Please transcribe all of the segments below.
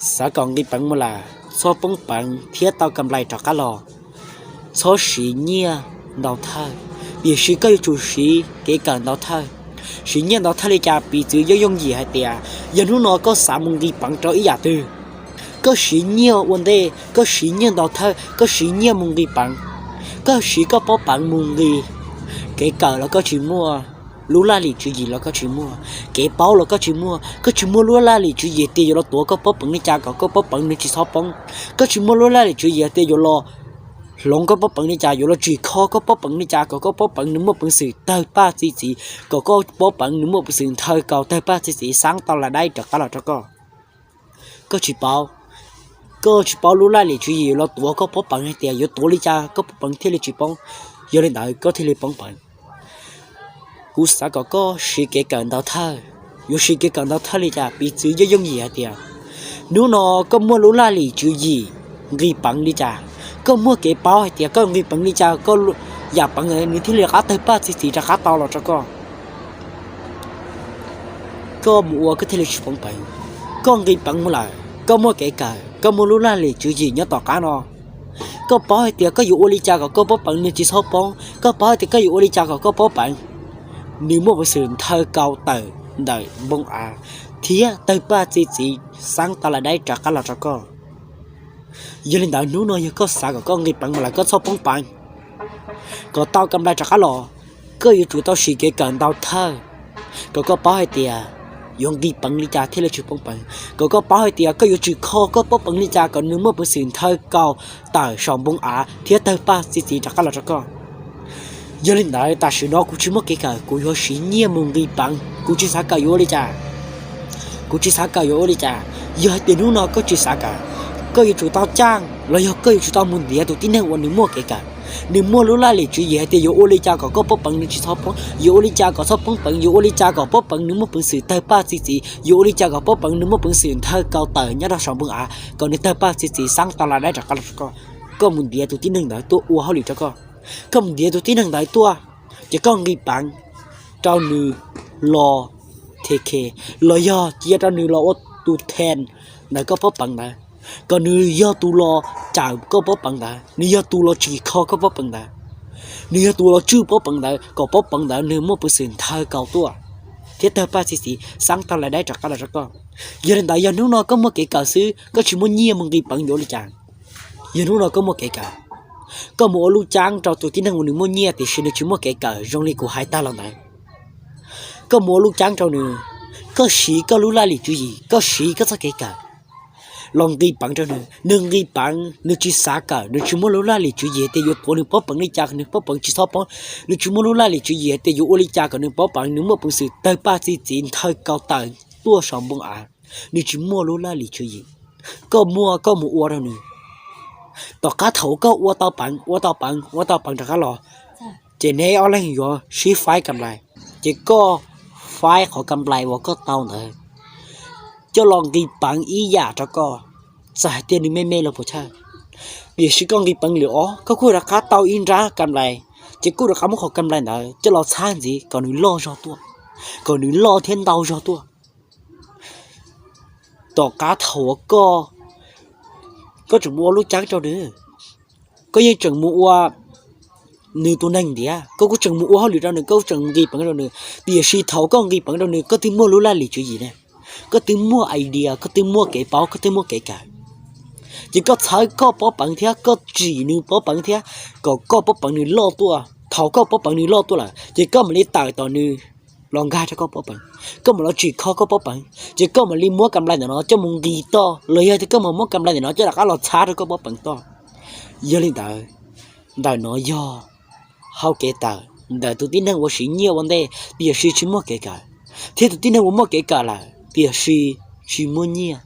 Xav kom nqis peev mus lawm, txhob poob peev thiab tau kam nplais rov qab los. Txhob siv nyiaj ntau thawj, tiam sis koj yuav tsum siv kev kawm ntau thawj. Siv nyiaj ntau thawj li cas? Piv txwv yooj yooj yim hais tias, yog hnub no koj xav mus nqis peev rau ib yam twg, koj siv nyiaj ua ntej, koj siv nyiaj ntau thawj, koj siv nyiaj mus nqis peev, koj siv koj pob peev mus nqis. Kev kawm los koj tsis muaj, lub laj lim tswv yim los koj tsis muaj, kev paub los koj tsis muaj, koj tsis muaj lub laj lim tswv yim tias yuav los tuav koj pob peev li cas kom koj pob peev nws tsis txhob poob, koj tsis muaj lub laj lim tswv yim tias yuav los hloov koj pob peev li cas, yuav los tsim kho koj pob peev li cas kom koj pob peev nws muaj peev xwm tawg paj txi txiv, kom koj pob peev nws muaj peev xwm nthaw kaus tawg paj txi txiv xaab tau lais daib rov qab los rau koj. Koj tsis paub, koj tsis paub lub laj lim tswv yim yuav los tuav koj pob peev hais tias yuav tuav li cas koj pob peev thiaj li tsis poob, yog li ntawd koj thiaj li poob peev. Kuv xav kom koj siv kev kawm ntau thawj. Yuav siv kev kawm ntau thawj li cas? Piv txwv yooj yooj yim hais tias, hnub no koj muaj lub laj lim tswv yim nqis peev li cas, koj muaj kev paub hais tias koj nqis peev li cas koj yam peev nws thiaj li rov qab tawg paj txi txiv rov qab tau los rau koj. Koj mus ua koj thiaj li tsis poob peev. Koj nqis peev mus lawm, koj muaj kev kawm, koj muaj lub laj lim tswv yim nyob tom qab no. Koj paub hais tias koj yuav ua li cas kom koj pob peev nws tsis txhob poob, koj paub hais tias koj yuav ua li cas kom koj pob peev nws muaj peev xwm nthaw kaus tawm ntawm npoo av thiab tawg paj txi txiv xaab tau lais daib rov qab los rau koj. Yog li ntawd hnub no yog koj xav kom koj nqis peev mus lawm koj txhob poob peev, kom tau kam nplais rov qab los, koj yuav tsum tau siv kev kawm ntau thawj, kom koj paub hais tias yuav nqis peev li cas thiaj li tsis poob peev, kom koj paub hais tias koj yuav tsim kho koj pob peev li cas kom nws muaj peev xwm nthaw kaus tawm saum npoo av thiab tawg paj txi txiv rov qab los rau koj. Yog li ntawd tam sim no kuv tsis muaj kev kawm, kuv yuav siv nyiaj mus nqis peev, kuv tsis xav kawm yuav ua li cas. Kuv tsis xav kawm yuav ua li cas. Yog hais tias hnub no koj tsis xav kawm, koj yuav tsum tau caaj los yog koj yuav tsum tau mus ntiav tus tib neeg uas nws muaj kev kawm, nws muaj lub laj lim tswv yim hais tias yuav ua li cas kom koj pob peev nws tsis txhob poob, yuav ua li cas kom txhob poob peev, yuav ua li cas kom pob peev nws muaj peev xwm tawg paj txi txiv, yuav ua li cas kom pob peev nws muaj peev xwm nthaw kaus tawm nyob rau saum npoo av kom nws tawg paj txi txiv xaab tau lais daib rov qab los rau koj. Koj mus ntiav tus tib neeg ntawd tuaj ua hauj lwm rau koj. Koj mus ntiav tus tib neeg ntawd tuaj, ces koj nqis peev rau nws los the khe, los yog cia rau nws los ua tus then ntawm koj pob peev ntawd, kom nws yog tus los cawm koj pob peev ntawd, nws yog tus los tsim kho koj pob peev ntawd, nws yog tus los tswj pob peev ntawd kom pob peev ntawd nws muaj peev xwm nthaw kaus tuaj thiab tawg paj txi txiv xaab tau lais daib rov qab los rau koj. Yog li ntawd yog hnub no koj muaj kev kawm xwb, koj tsis muaj nyiaj mus nqis peev yuav ua li cas? Yog hnub no koj muaj kev kawm, koj mus ua lub caab rau tus tib neeg uas nws muaj nyiaj tiam sis nws tsis muaj kev kawm zoo li kuv hais tag los ntawd. Koj mus ua lub caab rau nws, koj siv koj lub laj lim tswv yim, koj siv koj txoj kev kawm los nqis peev rau nws. Nws nqis peev, nws tsis xav kawm, nws tsis muaj lub laj lim tswv yim tias yuav tuav nws pob peev li cas kom nws pob peev tsis txhob poob, nws tsis muaj lub laj lim tswv yim tias yuav ua li cas kom nws pob peev nws muaj peev xwm tawg paj txi txiv nthaw kaus tawm tuaj saum npoo av, nws tsis muaj lub laj lim tswv yim. Koj muaj, koj mus ua rau nws. Tom qab thaum koj ua tau peev, ua tau peev, ua tau peev rov qab los, ces neb ob leeg yuav sib faib kam nplais. Ces koj faib qhov kam nplais uas koj tau ntawd coj los nqis peev ib yam rau koj, txawm hais tias nws me me los puas chawj. Tiam sis koj nqis peev lwm ob, koj kuj rov qab tau ib nrab kam nplais, ces kuj rov qab muab qhov kam nplais ntawd coj los txhab ntxiv kom nws loj zog tuaj, kom nws loj thiab ntau zog tuaj. Tom qab thaum uas koj, koj tseem mus ua lub caab rau nws, koj yeej tseem mus ua nws tus neeg ntiav, koj kuj tseem mus ua hauj lwm rau nws, koj kuj tseem nqis peev rau nws. Tiam sis thaum koj nqis peev rau nws, koj twb muaj lub laj lim tswv yim ne, koj twb muaj idea, koj twb muaj kev paub, koj twb muaj kev kawm. Ces koj txhawb koj pob peev thiab koj tsim nws pob peev thiab, kom koj pob peev nws loj tuaj. Thaum koj pob peev nws loj tuaj lawm, ces koj mam li tawm tom nws los nkag rau koj pob peev, koj mam los tsim kho koj pob peev, ces koj mam li muab kam nplais ntawm no coj mus nqis toj, los yog tias koj mam muab kam nplais ntawm no coj rov qab los txhab rau koj pob peev toj. Yog li ntawd, ntawm no yog hau kev tawm ntawm tus tib neeg uas siv nyiaj ua ntej tiam sis tsis muaj kev kawm, thiab tus tib neeg uas muaj kev kawm lawm tiam sis tsis muaj nyiaj.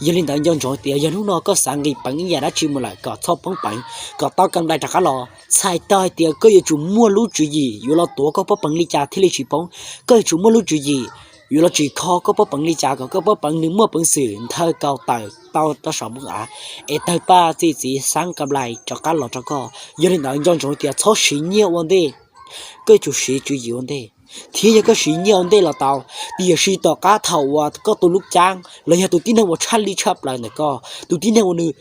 Yog li ntawd nco ntsoov tias yog hnub no koj xav nqis peev ib yam dab tsi mus lawm kom txhob poob peev, kom tau kam nplais rov qab los, txhais tau hais tias koj yuav tsum muaj lub tswv yim yuav los tuav koj pob peev li cas thiaj li tsis poob, koj yuav tsum muaj lub tswv yim yuav los tsim kho koj pob peev li cas kom koj pob peev nws muaj peev xwm nthaw kaus tawm tau rau saum npoo av es tawg paj txi txiv xaab kam nplais rov qab los rau koj. Yog li ntawd nco ntsoov tias txhob siv nyiaj ua ntej, koj yuav tsum siv tswv yim ua ntej. thiab yog koj siv nyiaj ua ntej los tau. Tiam sis tom qab thaum uas koj tus lub caab los yog tus tib neeg uas tshaj lij tshaj plaws ntawm koj, tus tib neeg uas nws,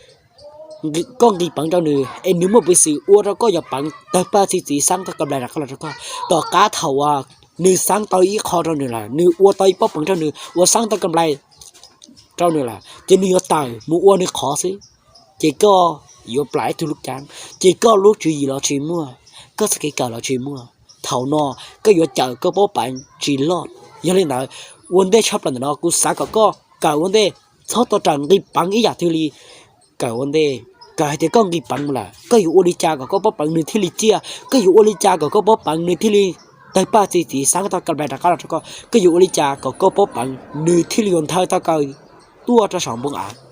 koj nqis peev rau nws es nws muaj peev xwm ua rau koj yuav peev tawg paj txi txiv xaab tau ka nplais rov qab los rau koj. Tom qab thaum uas nws xaab tau ib qho rau nws lawm, nws ua tau ib pob peev rau nws uas xaab tau ka nplais rau nws lawm, ces nws yuav tawm mus ua nws qhov xwb. Ces koj yuav plam ib tug lub caab, ces koj lub tswv yim los tsis muaj, koj txoj kev kawm los tsis muaj. Thaum no koj yuav cawm koj pob peev tsis loj. Yog li ntawd, ua ntej tshaj plaws ntawm no kuv xav kom koj kawm ua ntej, txhob tau raws nqis peev ib yam twg li. Kawm ua ntej, kawm hais tias koj nqis peev lawm, koj yuav ua li cas kom koj pob peev nws thiaj li ciaj, koj yuav ua li cas kom koj pob peev nws thiaj li tawg paj txi txiv xaab tau ka nplais rov qab los rau koj, koj yuav ua li cas kom koj pob peev nws thiaj li yuav nthawv tau kaw tuaj rau saum npoo av.